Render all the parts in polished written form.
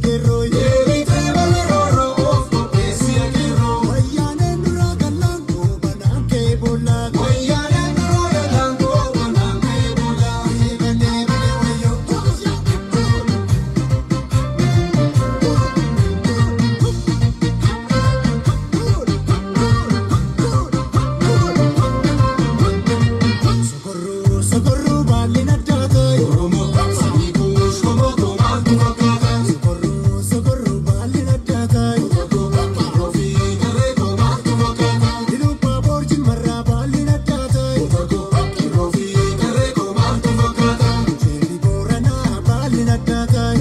qeerroo. Deebitee barri roorroo of qopheessi akeeroo. Wayyaaneen dura gallaan goobanaan kee boollaa. Wayyaaneen dura galaan goobanaan kee boollaa. Deebanee balee wayyoo. Sokorruu sokorruu baalli addaa ta'e. Oromoo sanyii kuush komotoo maaltu fakkaata? Sokorruu sokorruu baalli addaa ta'e. Qeerroo fi qarree koo maaltu fakkaata? Diluubbaa boorjii marraa baalli addaa ta'e. Qeerroo fi qarree koo maaltu fakkaata? Jeerri booranaa baalli addaa ta'e.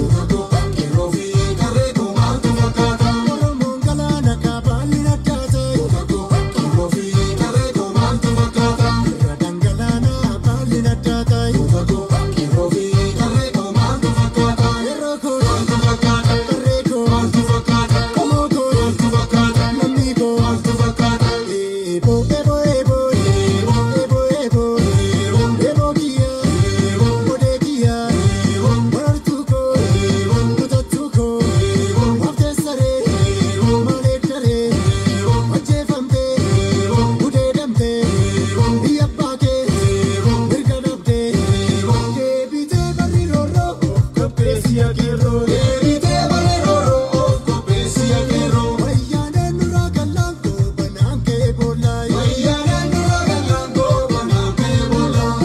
Qeerroo fi qarree koo maaltu fakkaata? Oromoon galaana kaabaalli addaa ta'e. Qeerroo fi qarree koo maaltu fakkaata? Irra dhangalaanaa baalli addaa ta'e. Qeerroo fi qarree koo maaltu fakkaata? Yeroo koo Maaltu fakkaata? qarree koo Maaltu fakkaata? qomoo koo Maaltu fakkaata? lammii koo. Maaltu fakkaata? Eeboo eeboo eeboo eeboo eeboo eeboo kiyyaa godhee kiyyaa barartuu koo kutattuu koo mafteessaree maaleekkaree ajjeefamtee gudeedamtee biyya abbaa kee mirga dhabdee deebitee barri roorroo of qopheessi akeerroo. Deebitee barri roorroo of qopheessi akeeroo. Wayyaaneen nurraa gallaan goobanaan kee boollaa. Wayyaaneen dura galaan goobanaan kee boollaa.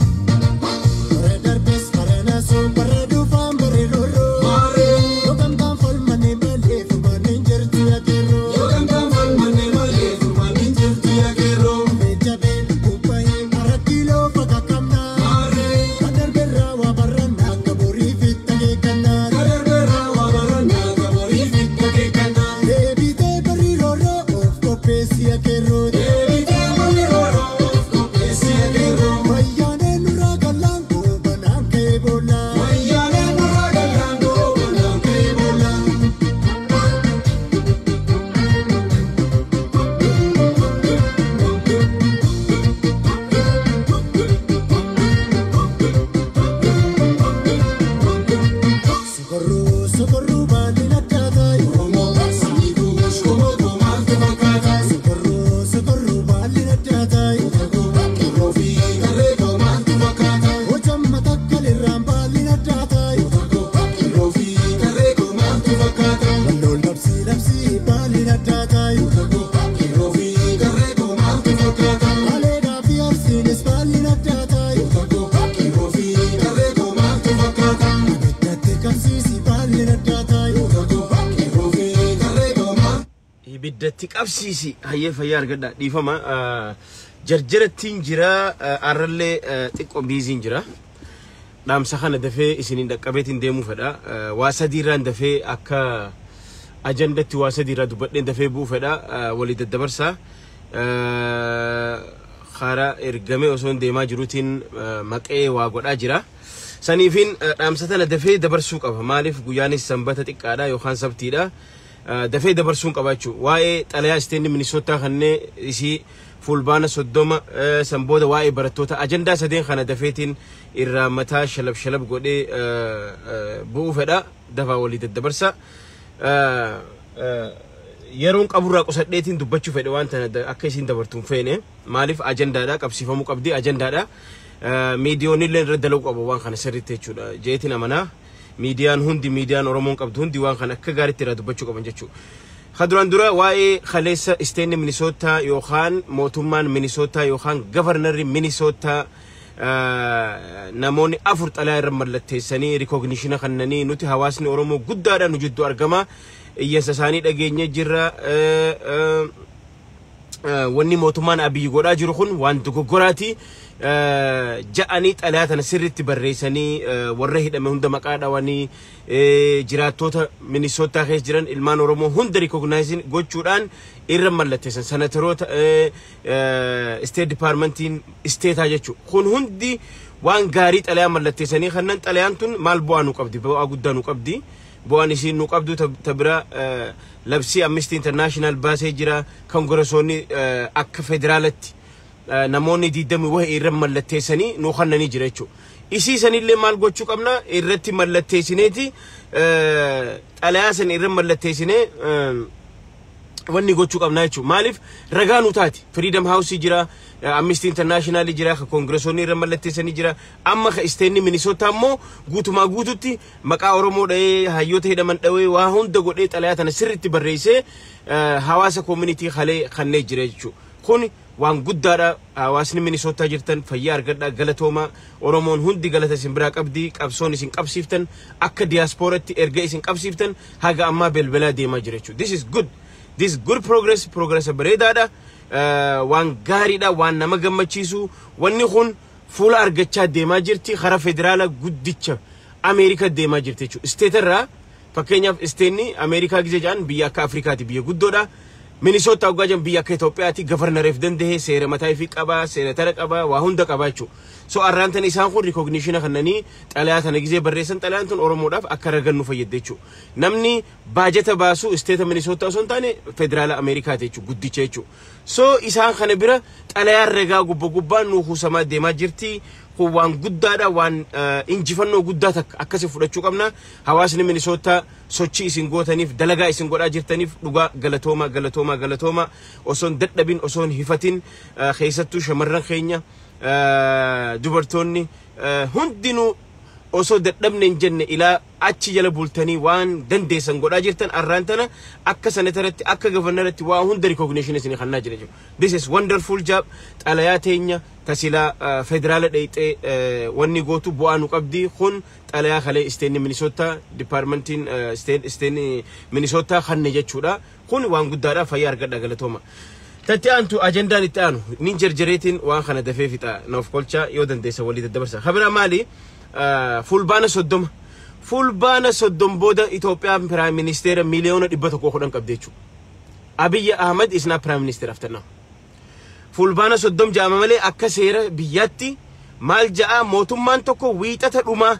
Bara darbes bara naasuu bara dhufaan barri roorroo. Maarree Yookaan falmannee malee furmaanni jirtu akeerroo. yookaan kan falmanne malee furmaanni jirtu akeeroo. Jabeen kubbahee irratti loofa kakkamnaa. Maarree Kan darbeerraa waa barannaa akka borii fitta keekkannaa. kadarbeerraa waa barannaa gabarii fitta keekkannaa. Deebitee barri roorroo of qopheessi akeerroo. Deebitee barri roorroo of qopheessi akeeroo. Wayyaaneen nurraa gallaan goobanaan kee boollaa. Wayyaaneen dura galaan goobanaan kee boollaa. Sokorruu sokorruu baalli addaa ta'e. Oromoo sanyii kuush komotoo maaltu fakkaata? Sokorruu sokorruu baalli addaa ta'e. Qeerroo fi qarree koo maaltu fakkaata? Hojamma takka lirraan baalli addaa ta'e. Qeerroo fi qarree koo maaltu fakkaata? Walloon labsii labsii baalli addaa ta'e. Qeerroo fi qarree koo maaltu fakkaata? Aleedhaa fi arsiinis baalli addaa ta'e. Qeerroo fi qarree koo maaltu fakkaata? Ibiddatti qabsiisi baalli addaa ta'e. Qeerroo fi qarree koo maaltu Ibiddatti qabsiisi hayyee fayyaa argadha dhiifama jarjarattiin jira arrallee xiqqoo biiziin jira dhaamsa kana dafee isiniin dhaqqabeetiin deemuu fedha waa sadiirraan dafee akka ajandatti waa sadiirraa dubbadheen dafee bu'uu fedha walii daddabarsa karaa ergamee osoo hin deemaa jiruutiin maqee waa godhaa jira. Saniifin dhaamsa tana dafee dabarsuu qaba. Maaliif guyyaanis sanbata xiqqaadha yookaan sabtiidha. Dafee dabarsuun qaba jechuudha. Waa'ee xalayaa isteenni Minisootaa kanneen isii fulbaana 30 san booda waa'ee barattoota ajandaa sadeen kana dafeetiin irraa mataa shalab shalab godhee bu'uu fedha. Dafaa walii daddabarsa. Yeroon qaburraa qusadheetiin dubbachuu fedhe waan tana akka isiin dabartuun feene maaliif ajandaadha qabsiifamuu qabdi ajandaadha. Miidiyoonni illee irra dalaguu qabu waan kana sirriitti jechuudha. Jeetiin amanaa miidiyaan hundi miidiyaan Oromoon qabdu hundi waan kana akka gaariitti irraa dubbachuu qaban jechuudha. Ka duraan dura waa'ee kaleessa isteenni Minisootaa yookaan mootummaan Minisootaa yookaan gavarnarri Minisootaa namoonni afur xalayaa irra mallatteessanii rikognishina kannanii nuti hawaasni Oromoo guddaadhaan nu jidduu argama. Iyyansa isaanii dhageenye jirra. Wanni mootummaan Abiyyi godhaa jiru kun waan dogoggoraati. Ja'anii xalayaa tana sirriitti barreessanii warra hidhame hunda maqaa dhawanii jiraattoota Minisootaa keessa jiran ilmaan Oromoo hunda rikognaayiziin gochuudhaan irra mallatteessan sanataroota isteet dipaarmentiin isteetaa jechuudha. Kun hundi waan gaarii xalayaa mallatteessanii kannan xalayaan tun maal bu'aa nu qabdi bu'aa guddaa nu qabdi. Bu'aan isiin nu qabdu ta bira labsii Amnesty International baasee jira. Kongiresoonni akka federaalatti namoonni 20 wahii irra mallatteessanii nu kennanii jira jechuudha. Isii sanillee maal gochuu qabna? Irratti mallatteessineeti, xalayaa san irra mallatteessinee wanni gochuu qabna jechuudha. Maaliif ragaa nu taati? Freedom House jira, Amnesty International jira, ka koongiresoonni irra mallatteessanii jira. Amma ka isteenni Minnesota immoo guutumaa guututti maqaa Oromoo dha'ee, hayyoota hidhaman dha'ee, waa hunda godhee, xalayaa tana sirriitti barreessee hawaasa community halee kannee jira jechuudha. Kun waan guddaadha. Hawaasni Minnesota jirtan fayyaa argadhaa, galatooma. Oromoon hundi galata isin biraa qabdi. Qabsoon isin qabsiiftan, akka diyaaspooratti erga isin qabsiiftan, haga ammaa belbelaa deemaa jira jechuudha. This is good. This good progress, progress bareedaadha. Waan gaariidha, waan nama gammachiisu. Wanni kun fuula argachaa deemaa jirti. Karaa federaala guddicha Ameerikaa deemaa jirti jechuudha. Isteetarraa fakkeenyaaf, isteenni Ameerikaa gizee jedhan biyya akka Afrikaati, biyya guddoodha. Minnesota waggaa jedhan biyya akka Itoophiyaati, governoreef danda'e, seera mataa ifii qaba, senator qaba, waa hunda qaba jechuudha. So arraan tana isaan kun recognition kannanii xalayaa tana gizee barreessan, xalayaan tun Oromoodhaaf akka ragannu fayyadde jechuudha. Namni baajata baasu isteeta Minnesota osoo hin taane federaala Ameerikaati jechuudha, guddicha jechuudha. So isaan kana bira xalayaan ragaa gubba gubbaan nu kuusamaa deemaa jirti. Kun waan guddaadha, waan injifannoo guddaa takka akkasi fudhachuu qabna. Hawaasni Minnesota sochii isin gootaniif, dalagaa isin godhaa jirtaniif dhugaa galatooma, galatooma, galatooma. Osoon dadhabin, osoon hifatin, keessattuu shamarran keenya, dubartoonni hundinuu osoo dadhabne hin jenne ilaa achi jala bultanii waan dandeessan godhaa jirtan. Arraan tana akka senatoratti, akka governoratti waa hunda recognition isin kannaa jira jechuudha. This is wonderful job. Xalayaa teenya tasilaa federaala dheeyxee wanni gootu bu'aa nu qabdi. Kun xalayaa kalee isteenni Minnesota, departmentiin isteenni Minnesota kanne jechuudha. Kun waan guddaadha, fayyaa argadha, galatooma. Tatti aantu, ajandaan itti aanu nin jarjareetiin waan kana dafee fixa, naaf kolcha yoo dandeessa walii daddabarsa. Kabira maali? Fulbaana 30. Fulbaana 30 booda Itoophiyaan prime minister 110,000,000 qabdi jechuudha. Abiyyi Ahmad is not prime minister after now. Fulbaana 30 ja'ama malee akka seera biyyaatti maal ja'a? Mootummaan tokko wiixata dhumaa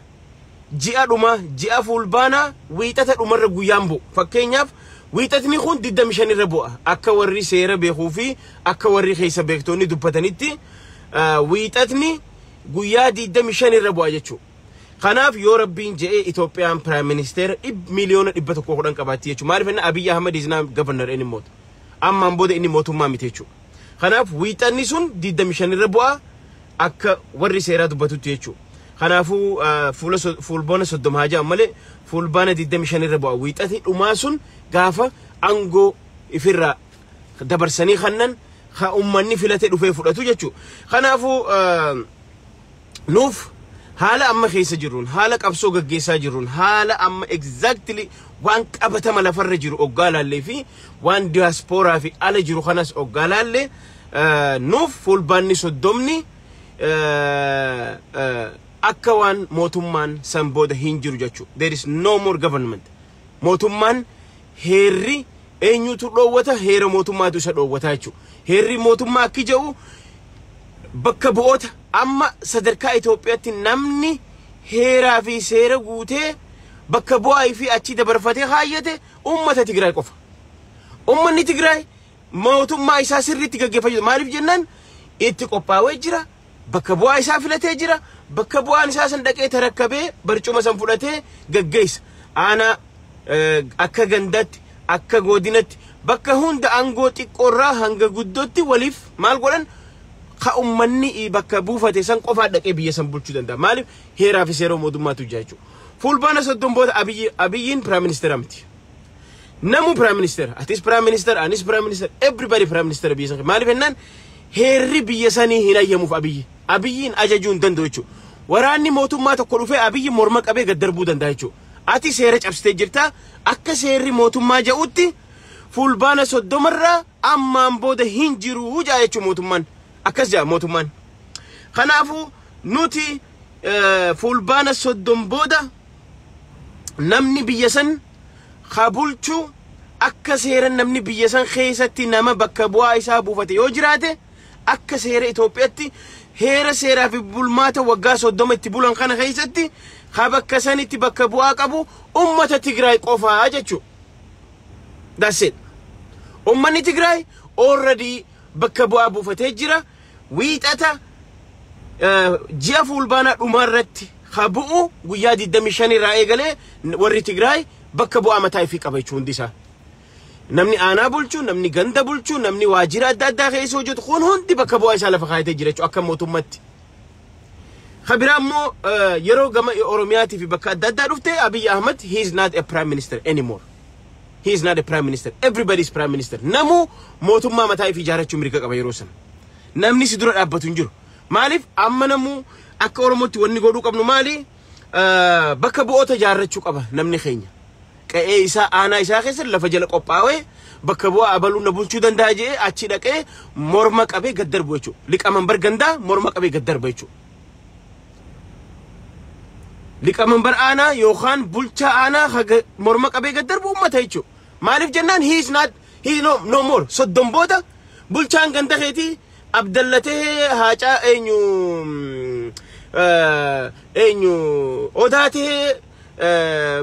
ji'a dhumaa, ji'a fulbaanaa, wiixata dhumarra guyyaan bu'u. Fakkeenyaaf, wiixatni kun 25 irra bu'a. Akka warri seera beekuu fi akka warri keessa beektonni dubbatanitti wiixatni guyyaa 25 irra bu'a jechuudha. Kanaaf yoo Rabbiin je'ee Itoophiyaan prime minister 110,000,000 qabaatti jechuudha. Maaliif inni Abiyyi Ahmad is not governor anymore. Ammaan booda inni mootummaa miti jechuudha. Kanaaf wiixanni sun 25 irra bu'a akka warri seeraa dubbatutti jechuudha. Kanaafuu fuula fulbaana 30 haa jedhan malee fulbaana 25 irra bu'a. Wiixati dhumaa sun gaafa aangoo ifirraa dabarsanii kannan ha uummanni filate dhufee fudhatu jechuudha. Kanaafuu nuuf haala amma keessa jirruun, haala qabsoo gaggeessaa jirruun, haala amma exactly waan qabatama lafarra jiru oggaa laallee fi waan diyaaspooraa fi ala jiru kanas oggaa laallee, nuuf fulbaanni 30ni akka waan mootummaan san booda hin jiru jechuudha. There is no more government. Mootummaan heerri eenyutu dhoowwata? Heera mootummaatu isa dhoowwata jechuudha. Heerri mootummaa akki jedhu, bakka bu'oota amma sadarkaa Itoophiyaatti namni heeraa fi seera guutee bakka bu'aa fi achi dabarfatee kaayyate uummata Tigraay qofa. Uummanni Tigraay mootummaa isaa sirriitti gaggeeffachuu, maaliif jennaan, itti qophaa'ee jira. Bakka bu'aa isaa filatee jira. Bakka bu'aan isaa san dhaqee tarakkabee barcuma san fudhatee gaggeessa. Aanaa, akka gandaatti, akka godinatti, bakka hunda aangoo xiqqoorraa hanga guddootti waliif maal godhan, ka ummanni bakka buufate san qofaa dhaqee biyya san bulchuu danda'a. Maaliif heeraa fi seera mootummaatu jira jechuudha. Fulbaana 30 booda Abiyyiin prime minister miti. Namu prime minister, atis prime minister, anis prime minister, everybody prime minister biyya san. Maaliif jennaan, heerri biyya sanii hin ayyamuuf Abiyyi. Abiyyiin ajajuu hin danda'u jechuudha. Waraanni mootummaa tokko dhufee Abiyyi morma qabee gad darbuu danda'a jechuudha. Ati seera cabsitee jirta, akka seerri mootummaa jedhutti fulbaana 30rraa ammaan booda hin jiru jaa jechuudha mootummaan. Akkas jaa mootummaan. Kanaafuu nuti fulbaana 30 booda namni biyya san ka bulchu, akka seera namni biyya san keessatti nama bakka bu'aa isaa buufate yoo jiraate, akka seera Itoophiyaatti heera seeraa fi bulmaata waggaa 30 itti bulan kana keessatti Ha bakka sanitti bakka bu'aa qabu ummata Tigraay qofaa jechuudha. That's it. Ummanni Tigraay already bakka bu'aa buufatee jira. Wiixata ji'a Fulbaanaa dhumaarratti ha bu'u guyyaa 25 irraa eegalee warri Tigraay bakka bu'aa mataa ifii qaba jechuun hundi isaa. Namni aanaa bulchu, namni ganda bulchu, namni waajjira adda addaa keessa hojjetu kun hundi bakka bu'aa isaa lafa kaayatee jira jechuudha akka mootummaatti. Kan biraa immoo yeroo gama Oromiyaatii fi bakka adda addaa dhufte, Abiy Ahmed, he is not a prime minister anymore. He is not a prime minister. Everybody is prime minister. Namuu mootummaa mataa ifii ijaarrachuu mirga qaba yeroo sana. Namni si dura dhaabbatu hin jiru. Maaliif amma namuu akka Oromootti wanni godhuu qabnu maali? Bakka bu'oota ijaarrachuu qaba namni keenya. Qe'ee isaa, aanaa isaa keessa lafa jala qophaa'ee bakka bu'aa abaluu na bulchuu danda'a jedhee achi dhaqee morma qabee gad darbu jechuudha. Liqamanbar gandaa morma qabee gad darba jechuudha. Liqamanbar aanaa yookaan bulchaa aanaa haga morma qabee gad darbu uummata jechuudha. Maaliif jennaan, he is not he no, no more. 30 booda bulchaan ganda keetii Abdallatee Haacaa eenyu eenyu Odaatee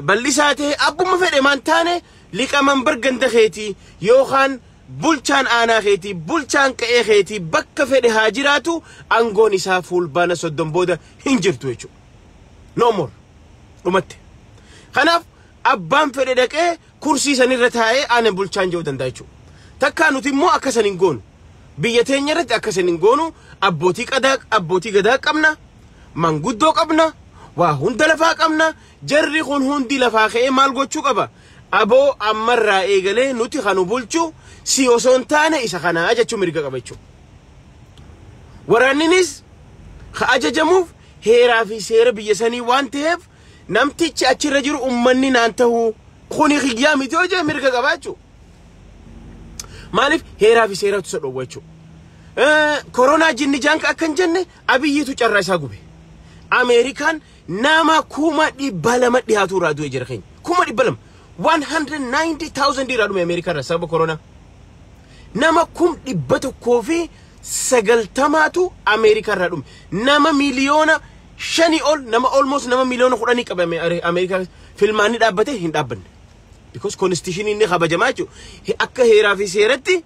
bal'isaa ta'e abbuma fedhe maan taane, liqamanbar ganda keetii yookaan bulchaan aanaa keetii, bulchaan qe'ee keetii bakka fedhe haa jiraatu, aangoon isaa Fulbaana 30 booda hin jirtu jechuudha. No more. Dhumatti. Kanaaf abbaan fedhe dhaqee kursii sanirra taa'ee ana bulchaan jedhuu danda'a jechuudha. Takkaa nuti immoo akka san hin goonu. Biyya teenya irratti akka san hin goonu. Abbootii gadaa qabna. Manguddoo qabna. Waa hunda lafaa qabna. Jarri kun hundi lafaa ka'ee maal gochuu qaba? Aboo, ammarraa eegalee nuti kanu bulchu si osoo hin taane isa kanaa jechuu mirga qaba jechuudha. Waraanninis ka ajajamuuf heeraa fi seera biyya sanii waan ta'eef, namtichi achirra jiru ummanni naan tahuu kuni kiyyaa miti yoo jee mirga qaba jechuudha. Maaliif heeraa fi seeratu isa dhowwa jechuudha. Koronaa jinni jaanka akka hin jenne Abiyyiitu carraa isaa gube. Ameerikaan nama 200,000 dhiyaatu irraa du'e jira keenya. 200,000. 190,000 irraa dhume Ameerikaa irraa sababa koronaa. Nama 190,000tu Ameerikaa irraa dhume. Nama 5 miliyoonii ol, nama almost nama 10 miliyoonii qabame Ameerikaa. Filmaanni dhaabbate hin dhaabbanne. Because constitution inni kabajamaa jechuudha. Akka heeraa fi seeratti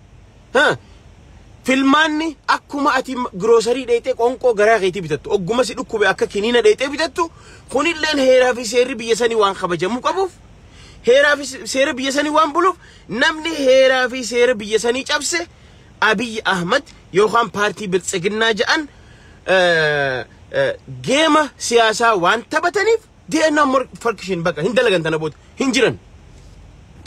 filmaanni akkuma ati grocery dheexee qonqoo garaa keetii bitattu, ogguma si dhukkube akka kiniina dheexee bitattu, kunilleen heeraa fi seerri biyya sanii waan kabajamuu qabuuf, heeraa fi seera biyya sanii waan buluuf, namni heeraa fi seera biyya sanii cabse, Abiy Ahmad yookaan paartii Biltsiginnaa jedhan, geema siyaasaa waan taphataniif DNA function bakka hin dalagan, tana booda hin jiran.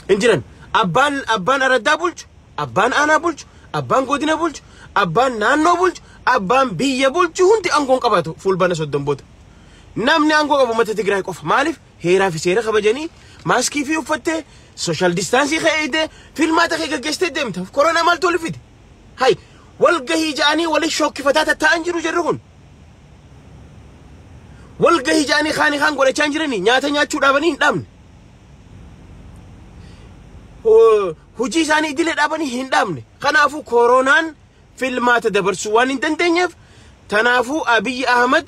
Hin jiran. Abbaan araddaa bulchu, abbaan aanaa bulchu, abbaan godina bulchu, abbaan naannoo bulchu, abbaan biyya bulchu hundi aangoon qabaatu Fulbaana 30 booda. Namni aangoo qabu uummata Tigraay qofa. Maaliif heeraa fi seera kabajanii maaskii fi uffattee social distance ka'eedee filmaata kee gaggeessitee deemta. Koronaa maaltu oli fide? Hay, walgahii ja'anii wali shokkifataa tattaa'an jiru jarri kun. Walgahii ja'anii kaanii kaan godhachaa hin jiranii, nyaata nyaachuu dhaabanii hin dhaabne. Hojii isaanii idilee dhaabanii hin dhaabne. Kanaafuu koronaan filmaata dabarsuu waan hin dandeenyeef, tanaafuu Abiyyi Ahmad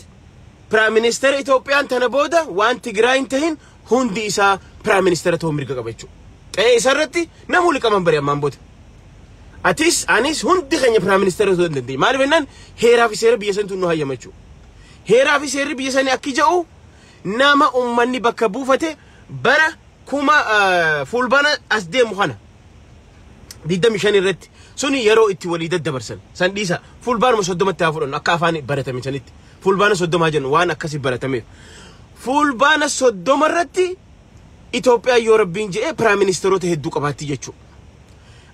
prime ministeera Itoophiyaan tana booda waan Tigraay hin tahin hundi isaa prime ministeera ta'uu mirga qaba jechuudha. Qe'ee isarratti namuu liqaman bari ammaan booda. Atis anis hundi keenya prime ministeera ta'uu hin dandeenye. Maaliif jennaan, heeraa fi seera biyya saniitu nu hayyama jechuudha. Heeraa fi seerri biyya sanii akki jedhu, nama ummanni bakka buufate bara kuma Fulbaana as deemu kana 25 irratti suni yeroo itti walii daddabarsan san dhiisa, Fulbaanuma 30tti haa fudhannu, akka afaan baratame sanitti Fulbaana 30 jennu waan akkasii baratameef. Fulbaana 30 irratti Itoophiyaa yoo Rabbiin jedhee prime ministeroota hedduu qabaatti jechuudha.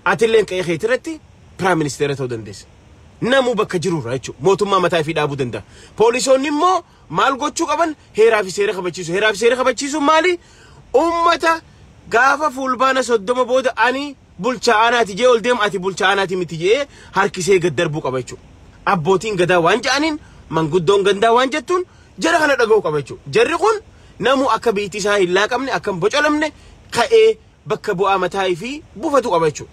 Atilleen qe'ee keetii irratti prime ministeera ta'uu dandeessa. Namuu bakka jirurra jechuudha. Mootummaa mataa ifii dhaabuu danda'a. Poolisoonni immoo maal gochuu qaban? Heeraa fi seera kabachiisu. Heeraa fi seera kabachiisuun maali? Uummata gaafa Fulbaana 30 booda ani bulchaa aanaati jee ol deemu, ati bulchaa aanaati miti jee harkisee gad darbuu qaba jechuudha. Abbootiin gadaa waan ja'aniin, manguddoon gandaa waan jettuun jara kana dhaga'uu qaba jechuudha. Jarri kun namuu akka biitti isaa hin laaqamne, akka hin bocolamne, ka'ee bakka bu'aa mataa fi buufatu qaba jechuudha.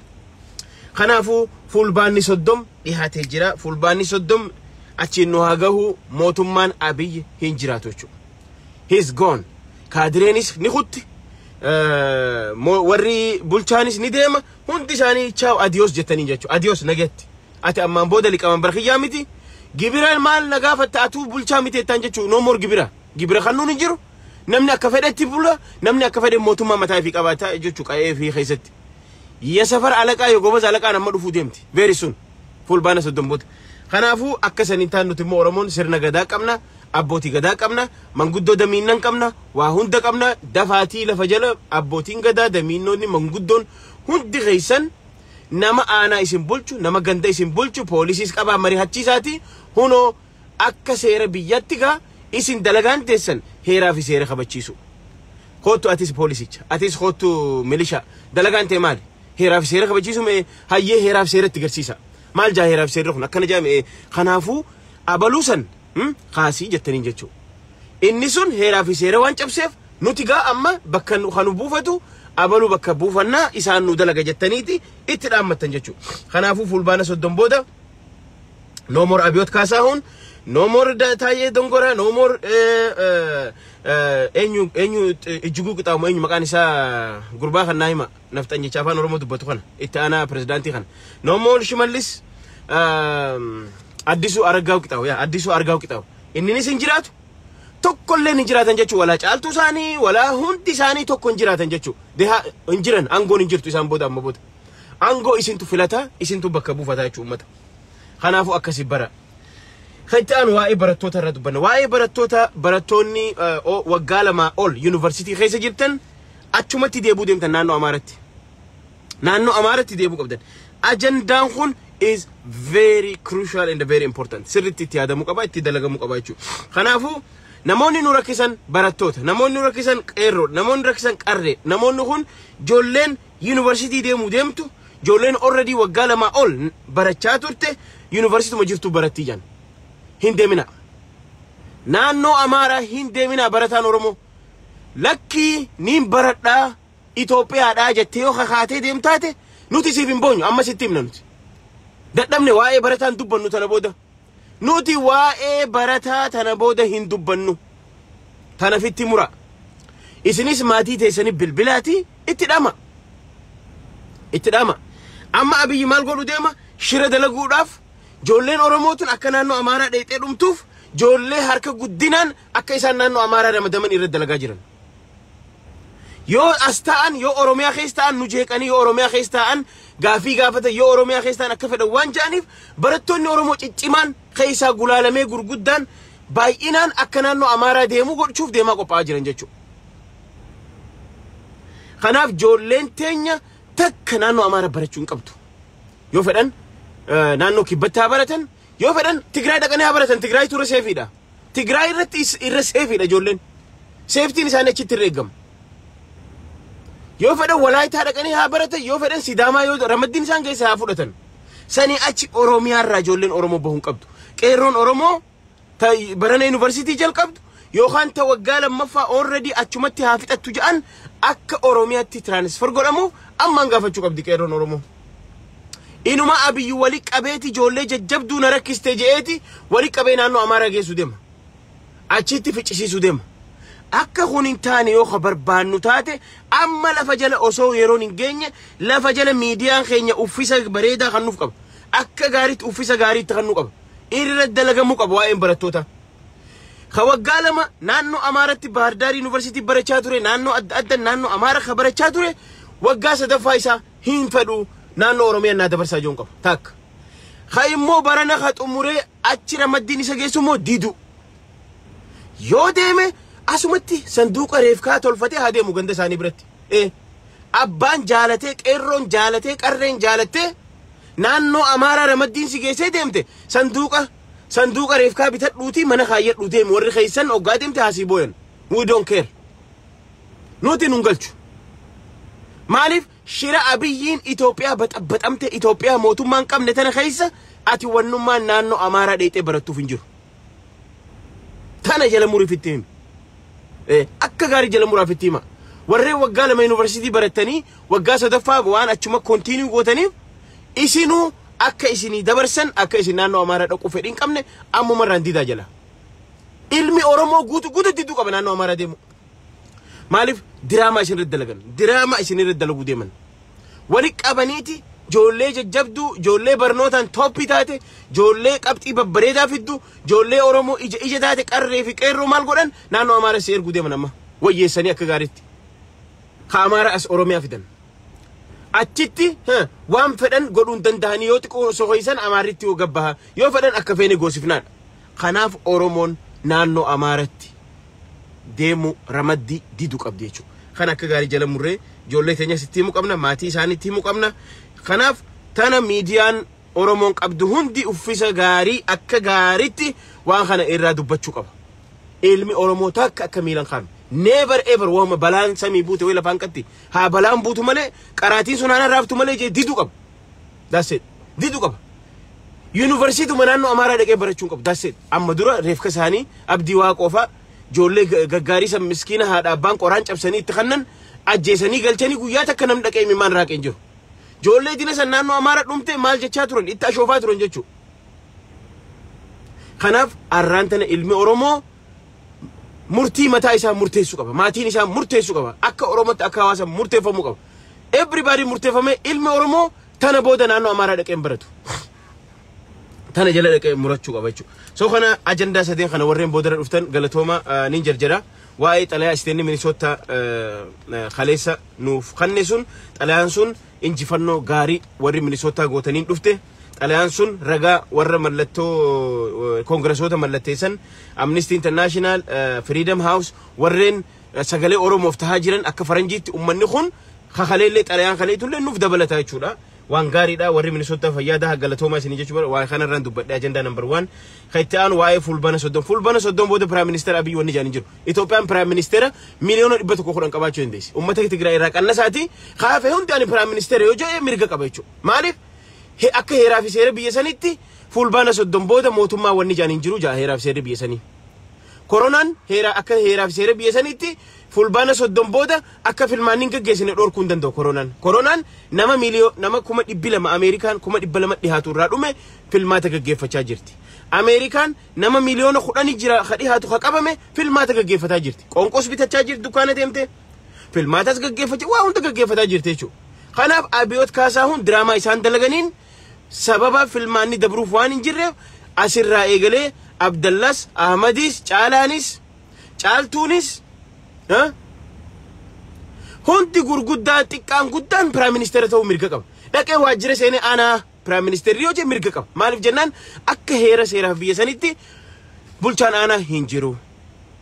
Kanaafuu Fulbaanni 30 dhiyaatee jira. Fulbaanni 30 achiin nu haa gahu, mootummaan Abiyyi hin jiraatu jechuudha. He's gone. Kaadireenis ni kutti. Warri bulchaanis ni deema. Hundi isaanii ciao, adios jettanii jechuudha. Adios, nagetti. Ati ammaan booda liqaman barkiyyaa miti. Gibira maal na gaafatta, atuu bulchaa miti jettaan jechuudha. No more gibira. Gibira kannuun hin jiru. Namni akka fedhetti bula. Namni akka fedhe mootummaa mataa fi qabaata jechuudha qa'ee fi keessatti. የሰፈር አለቃ የጎበዝ አለቃ nama dhufuu deemti. Very soon. Fulbaana 30 booda. Kanaafuu akka saniin taan nuti immoo Oromoon sirna gadaa qabna. Abbootii gadaa qabna. Manguddoo damiinnan qabna. Waa hunda qabna. Dafaatii lafa jala abbootiin gadaa, damiinnoonni, manguddoon hundi keessan nama aanaa isin bulchu, nama ganda isin bulchu, poolisiis qabaa mari'achiisaati. Hunoo akka seera biyyatti gaa isin dalagaan teessan heeraa fi seera kabachiisu. Kootu atis poolisicha, atis kootu milishaa, dalagaan tee maali? Heeraa fi seera kabachiisu. Mee hayyee, heeraa fi seeratti garsiisa. Maal jaa heeraa fi seerri kun? Akkana jaa. Mee kanaafuu abaluu san kaasii jettaniin jechuudha. Inni sun heeraa fi seera waan cabseef nuti gaa amma bakka kan nu buufatu abaluu bakka buufannaa isaan nu dalaga jettaniiti itti dhaammattan jechuudha. Kanaafuu fulbaana 30 booda no more Abiyoot Kaasahuun, no more Taayyee Dongoraa, no more eenyu eenyu Ijjiguu Qixaamu, eenyu maqaan isaa, gurbaa kan naa hima, nafxanyicha afaan Oromoo dubbatu kana, itti aanaa pirezidaantii kana, no more Shimallis, Addisuu Aragaaw Qixaawu, yaa Addisuu Argaaw Qixaawu, inninis hin jiraatu. Tokkollee hin jiraatan jechuudha. Walaa caaltuu isaanii, walaa hundi isaanii tokko hin jiraatan jechuudha. Hin jiran, aangoon hin jirtu isaan booda. Amma booda aangoo isintu filata, isintu bakka buufata jechuudha uummata. Kanaafuu akkasi bara. Kan itti aanu waa'ee barattoota irra dubbanna. Waa'ee barattoota, barattoonni waggaa 2 ol yuunivarsiitii keessa jirtan achumatti deebuu deemtan naannoo Amaaratti. Naannoo Amaaratti deebuu qabdan. Ajandaan kun is very crucial and very important. Sirriitti itti yaadamuu qaba, itti dalagamuu qaba jechuudha. Kanaafuu namoonni nu rakkisan barattoota, namoonni nu rakkisan qeerroo, namoonni nu rakkisan qarree, namoonni kun ijoolleen yuunivarsiitii deemuu deemtu, ijoolleen already waggaa 2 ol barachaa turte yuunivarsiituma jirtu barattii jan. Hin deemina. Naannoo Amaaraa hin deemina barataan Oromoo. Lakkii, niin baradhaa Itoophiyaadhaa jettee yoo kakaatee deemtaate nuti siif hin boonyu, amma sitti himna nuti. Dadhabne, waa'ee barataan dubbannu tana booda. Nuti waa'ee barataa tana booda hin dubbannu. Tana fitti mura. Isinis maatii teessanii bilbilaati itti dhama. Itti dhama. Amma Abiyyi maal godhu deema? Shira dalaguudhaaf ijoolleen Oromoo tun akka naannoo Amaaraa dheexee dhumtuuf ijoollee harka guddinaan akka isaan naannoo Amaaraa ramadaman irratti dalagaa jiran. Yoo as ta'an, yoo Oromiyaa keessa ta'an nu jeeqanii, yoo Oromiyaa keessa ta'an gaafii gaafatan, yoo Oromiyaa keessa ta'an akka fedhan waan ja'aniif barattoonni Oromoo ciccimaan keessaa gulaalamee gurguddaan baay'inaan akka naannoo Amaaraa deemuu gochuuf deemaa qophaa'aa jiran jechuudha. Kanaaf ijoolleen teenya takka naannoo Amaaraa barachuu hin qabdu. Yoo fedhan naannoo kibbatti haa baratan, yoo fedhan Tigraay dhaqanii haa baratan, Tigraay ture safeiidha. Tigraay irratti irra safeiidha ijoolleen. Safetyn isaanii achitti irra eegama. Yoo fedhan Walaayitaa dhaqanii haa baratan, yoo fedhan Sidaamaa yoo ramaddiin isaan keessa haa fudhatan. Sanii achi Oromiyaa irraa ijoolleen Oromoo bahuu hin qabdu. Qeerroon Oromoo barana yuunivarsiitii jalqabdu yookaan ta waggaa lammaffaa already achumatti haa fixattu jedhan akka Oromiyaatti transfer godhamuuf ammaan gaafachuu qabdi qeerroon Oromoo. Inuma Abiyyi wali qabeeti ijoollee jajjabduu na rakkiste je'eeti wali qabee naannoo Amaaraa geessu deema. Achitti ficcisiisuu deema. Akka kun hin taane yoo ka barbaannu taate amma lafa jala osoo yeroon hin geenye lafa jala miidiyaan keenya uffisa bareedaa kan nuuf qaba. Akka gaariitti uffisa gaariitti kan nu qaba. Irra dalagamuu qaba waa'een barattoota. Ka waggaa 2 naannoo Amaaratti Baahirdaar Yuunivarsiitii barachaa ture, naannoo adda adda naannoo Amaara ka barachaa ture, waggaa sadaffaa isaa hin fedhu, naannoo Oromiyaa naa dabarsaa jiruun qaba. Takka. Ka immoo barana ka xumuree achi ramaddiin isa geessu immoo didu. Yoo deeme asumatti sanduuqa reefkaa tolfatee haa deemu ganda isaanii biratti. Abbaan jaalatee, qeerroon jaalatee, qarreen jaalattee naannoo Amaaraa ramaddiin si geessee deemte sanduuqa reefkaa bitadhuutii mana kaayyadhuu deemi, warri keessan hoggaa deemte haasii booyan. We don't care. Nuti nun galchu. Maaliif shira Abiyyiin Itoophiyaa baxabbaxamte, Itoophiyaa mootummaan qabne tana keessa ati wannummaan naannoo Amaaraa dheexee barattuuf hin jiru. Tana jala muriif itti himi. Akka gaarii jala muraaf itti hima. Warreen waggaa 2 yuunivarsiitii barattanii waggaa sadaffaa waan achuma continue gootaniif isinuu akka isinii dabarsan, akka isin naannoo Amaaraa dhaquu fedhii hin qabne ammuma irraan didaa jala. Ilmi Oromoo guutuu guutuu diduu qaba naannoo Amaaraa deemu. Maaliif diraamaa isin irratti dalagan? Diraamaa isin irratti dalaguu deeman. Wali qabaniiti ijoollee jajjabduu, ijoollee barnootaan tooppii taate, ijoollee qabxii babbareedaa fiddu, ijoollee Oromoo ija ija taate, qarree fi qeerroo maal godhan? Naannoo Amaaraa si erguu deeman amma. Wayyeessanii akka gaariitti. Ka Amaaraa as Oromiyaa fidan. Achitti waan fedhan godhuun danda'anii yoo xiqqoo soho'isan Amaaritti yoo gabbaha, yoo fedhan akka feene goosifnaadha. Kanaaf Oromoon naannoo Amaaratti deemu ramaddii diduu qabdi jechuudha. Kan akka gaarii jala murree ijoollee teenya sitti himuu qabna, maatii isaaniitti himuu qabna. Kanaaf tana miidiyaan Oromoon qabdu hundi uffisa gaarii akka gaariitti waan kana irraa dubbachuu qaba. Ilmi Oromoo takka akka miilan kaafne. Never ever waama balaan samii buute wayi lafaan qatti. Haa balaan buutu malee, qaraatiin sun haa raaftu malee jee diduu qaba. That's it. Diduu qaba. Yuunivarsiituma naannoo Amaaraa dhaqee barachuu hin qabu. That's it. Amma dura reefka isaanii Abdii Waaqoo fa'a, ijoollee gaggaarii san, miskiina haadha abbaan qoraan cabsanii itti kannan ajjeesanii galchanii, guyyaa takka nam dhaqee imimaan raaqee hin jiru. Ijoollee dina san naannoo Amaaraa dhumte maal jechaa turan? Itti ashoofaa turan jechuudha. Kanaaf arraan tana ilmi Oromoo murtii mataa isaa murteessuu qaba. Maatiin isaa murteessuu qaba. Akka Oromootti, akka hawaasa murteeffamuu qaba. Everybody murteeffamee ilmi Oromoo tana booda naannoo Amaaraa dhaqee hin baratu. Tana jala dhaqee murachuu qaba jechuudha. So kana ajandaa sadeen kana warreen boodara dhuftan galatooma nin jarjara. Waa'ee xalayaa isteenni Minisoota kaleessa nuuf kanne sun, xalayaan sun injifannoo gaarii warri Minisootaa gootaniin dhufte. Xalayaan sun ragaa warra mallattoo koongresoota mallatteessan, Amnesty International, Freedom House, warreen sagalee Oromoof tahaa jiran, akka faranjiitti ummanni kun kakaleellee xalayaan kaleetullee nuuf dabalata jechuudha. Waan gaariidha. Warri Minisoota fayyaada, galatoomaa isinii jechuudha. Waa'ee kanarraan dubbadhe, ajandaa number one. Kan itti aanu waa'ee fulbaana 30. Fulbaana 30 booda Prime Minister Abiy wanni jedhanii jiru. Itoophiyaan Prime Minister 110,000,000 qabaachuu dandeessi. Uummata Tigraay irraa qannasaati. Kaafee hundi ani Prime Minister yoo jedhe mirga qaba jechuudha. Maaliif? Akka heeraa fi seera biyya sanitti fulbaana 30 booda mootummaa wanni jedhanii hin jiru jaa heeraa fi seerri biyya sanii. Koronaan heera akka heeraa fi seera biyya sanitti fulbaana 30 booda akka filmaanni hin gaggeessine dhorkuu hin danda'u koronaan. Koronaan nama nama 200,000, Ameerikaan 200,000 dhihaatu irraa dhume filmaata gaggeeffachaa jirti. Ameerikaan nama 10 miliyoona jira ka dhihaatu ka qabame filmaata gaggeeffataa jirti. Qoonqoos bitachaa jirti, dukkaana deemte. Filmaatas gaggeeffachaa, waa hunda gaggeeffataa jirti jechuudha. Kanaaf Abiyoot Kaasahuun diraamaa isaan dalaganiin sababa filmaanni dabruuf waan hin jirreef asirraa eegalee Abdallas, Ahmadis, Caalaanis, Caaltuunis, hundi gurguddaa xiqqaan guddaan prime minister ta'uu mirga qaba. Dhaqee waajjira seenee aanaa prime ministerri yoo jedhe mirga qaba. Maaliif jennaan, akka heera seeraaf biyya sanitti bulchaan aanaa hin jiru.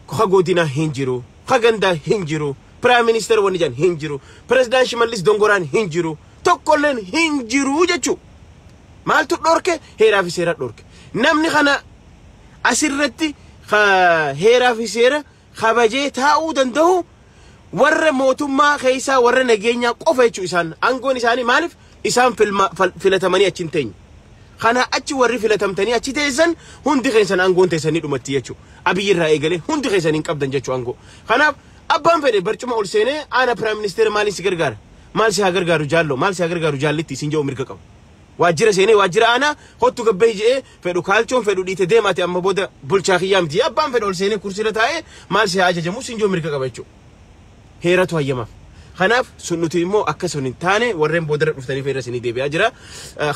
Ka godinaa hin jiru. Ka gandaa hin jiru. Prime minister wanni jedhan hin jiru. Pireezidaan Shimallis Dongoraan hin jiru. Tokkolleen hin jiru jechuudha. Maaltu dhorke? Heeraa fi seera dhorke. Namni kana asirratti heeraa fi seera kabajee taa'uu danda'u warra mootummaa keessaa warra nageenyaa qofa jechuu. Isaan aangoon isaanii maaliif isaan filatamanii achi hin teenye. Kana achi warri filatamtanii achi teessan hundi keessan aangoon teessanii dhumatti jechuudha. Abiyyi irraa eegalee hundi keessan hin qabdan jechuu aangoo. Kanaaf abbaan fedhe barcuma ol seenee aana prime minister maaliin si gargaara? Maal si haa gargaaru jaallo? Maal si haa gargaaru jaallitti isin jedhu mirga qabu. Waajjira seenee waajjira aanaa hottu gabbee jedhee, fedhu kaalchoon fedhu dhiite deemaate, amma booda bulchaa kiyyaa miti, abbaan fedhu ol seenee kursiirra taa'ee maal si haa ajajamu isin jedhu mirga qaba jechuudha. Heeratu hayyamaaf. Kanaaf sun nuti immoo akka sun hin taane warreen boodarra dhuftanii feera isinii deebi'aa jira.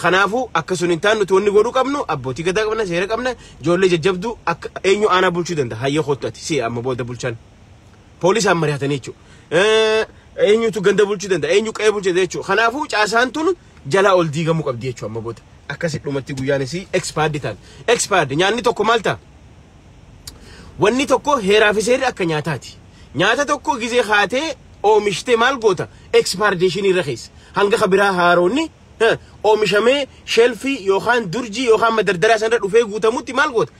Kanaafuu akka sun hin taane nuti wanni godhuu qabnu, abbootii gadaa qabna, seera qabna, ijoollee jajjabduu akka eenyu aanaa bulchuu danda'a? Hayyee, kottu ati si amma booda bulchaan. Poolisaan mari'atanii jechuudha. Eenyutu ganda bulchuu danda'a? Eenyu qe'ee bulchuu danda'a jechuudha. Kanaafuu caasaan tun jalaa ol diigamuu qabdi jechuudha amma booda. Akkasi dhumatti guyyaan isii expired ta'an. Expired nyaanni tokko maal ta'a? Wanni tokko heeraa fi seerri akka nyaataati. Nyaata tokko gizee haatee oomishtee maal goota? Expiration irra keessa. Hanga kabiraa haaroonni oomishamee shelfii yookaan durjii yookaan madardaraa sanarra dhufee guutamutti maal goota?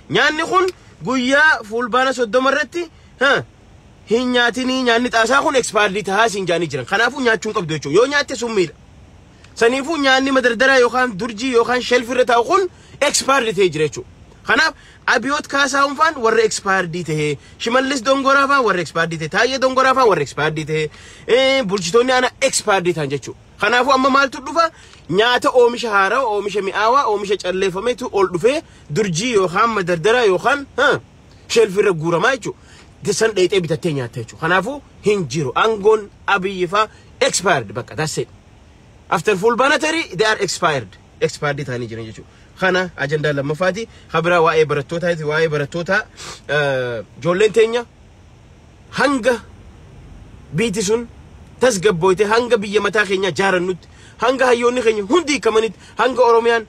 Nyaanni kun guyyaa fulbaana 30 irratti hin nyaatinii, nyaanni xaasaa kun expired tahaa siin jaanii jiran. Kanaafuu nyaachuu hin qabdu jechuudha. Yoo nyaatte summiidha. Saniifuu nyaanni madardaraa yookaan durjii yookaan shelfii irra taa'u kun expired ta'ee jira jechuudha. Kanaaf Abiyoot Kaasaahun faan warra expired tahee, Shimallis Dongoraa faan warra expired tahee, Taayyee Dongoraa faan warra expired tahee, bulchitoonni aanaa expired ta'an jechuudha. Kanaafuu amma maaltu dhufa? Nyaata oomisha haaraa, oomisha mi'aawaa, oomisha calleeffametu ol dhufee durjii yookaan madardaraa yookaan Shelfirra guuramaa jechuudha. San dheexee bitattee nyaatta jechuudha. Kanaafuu hin jiru. Aangoon Abiyyi faa expired bakka, that's it. After Fulbaana tarii they are expired. Expired ta'anii jiran jechuudha. Kana ajandaa lammaffaati. Kabiraa waa'ee barattootaati. Waa'ee barattootaa, ijoolleen teenya hanga biiti sun tasgabbooyte, hanga biyya mataa keenya jaarannutti, hanga hayyoonni keenya hundi hiikamanitti, hanga Oromiyaan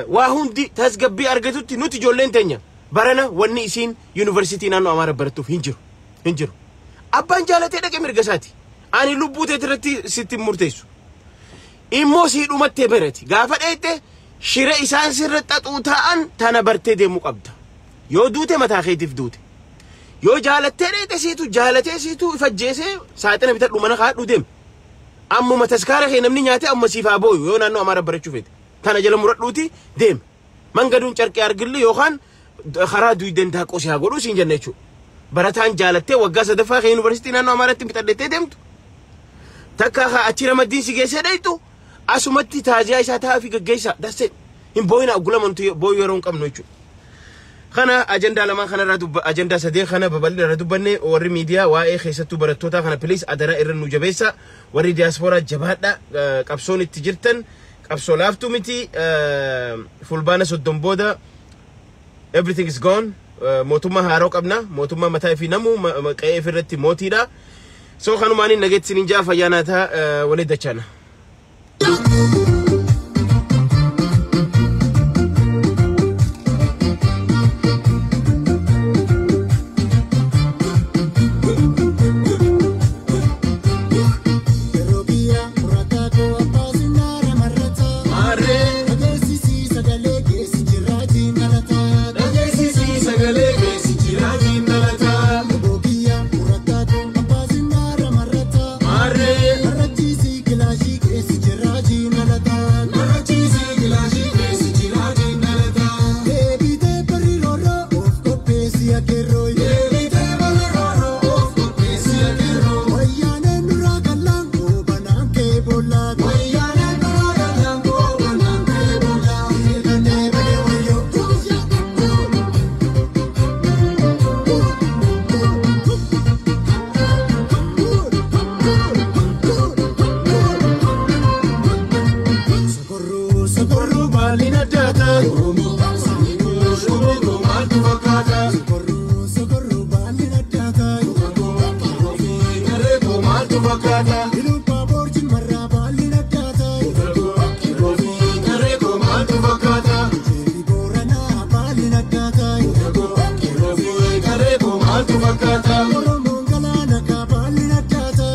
waa hundi tasgabbii argatutti, nuti ijoolleen teenya barana wanni isiin yuunivarsiitii naannoo Amaaraa barattuuf hin jiru. Hin jiru. Abbaan jaalatee dhaqe mirga isaati. Ani lubbuu teet irratti sitti murteessu. Immoo sii dhumattee barati. Gaafa dheette shira isaan sirra xaxuu ta'an tana bartee deemuu qabda. Yoo duute mataa keetiif duute. Yoo jaalattee dheete siitu jaalatee siitu ifajjeesee saaxina bitadhu, mana kaadhu, deem. Ammuma taskaara kee namni nyaate amma siif haa booyu yoo naannoo Amaaraa barachuu feete. Tana jala muradhuuti deem. Mangaduun carqee argilli yookaan karaa duwideen daaqoo si haa godhuu siin jenna jechuudha. Barataan jaalattee waggaa sadaffaa kee yuunivarsiitii naannoo Amaaraatti bitadhettee deemtu. Takka haa achi ramaddiin si geessee dheeytu asumatti taaziyaa isaa taa'aa fi gaggeessaa. That's it. Hin booyina, oggulamantu booyuu yeroo hin qabnu jechuudha. Kana ajandaa lamaan kanarraa dubba, ajandaa sadeen kana babal'ina irra dubbanne. Warri miidiyaa waa'ee keessattuu barattootaa kana please adaraa irra nu jabeessa. Warri diyaaspooraa jabaadha, qabsoon itti jirtan qabsoo laaftuu miti. Fulbaana 30 booda everything is gone. Mootummaa haaroo qabna, mootummaa mataa fi namu qe'ee irratti mootiidha. So kanumaan nageetti sinin jaa, fayyaa taa, walii dachaana. Yeroo biyya murataa koo abbaa sinnaara marrataa. Maarree. Dhageessisii sagalee keessi jiraatiin dhalataa. Dhageessisii sagalee keessi jiraatiin dhalataa. Yeroo biyya murataa koo abbaa sinnaara marrataa. Maarree. Marrachiisii kilaashii keessi jiraatiin dhalataa. Marrachiisii kilaashii keessi jiraatiin dhalataa. Deebitee barri rooroo of qopheessi akeeroo. Deebitee barri rooroo of qopheessi akeeroo. Wayyaaneen duraa gallaan goobanaan kee boollaa. Wayyaaneen duraa gallaan goobanaan kee boollaa. Deebitee badee wayyoo. Sokorruu sokorruu Sokorruu baalli addaata. Shuuboo koo maaltu fakkaata? Sokorruu sokorruu baalli addaata. Garee koo maaltu fakkaata? Iluubbaa boorjiin marraa baalli addaata. Garee koo maaltu fakkaata? Jeeri booranaa baalli addaata. Garee koo maaltu fakkaata? Oromoon galaana kaabaalli addaata.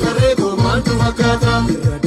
Garee koo maaltu fakkaata? Irra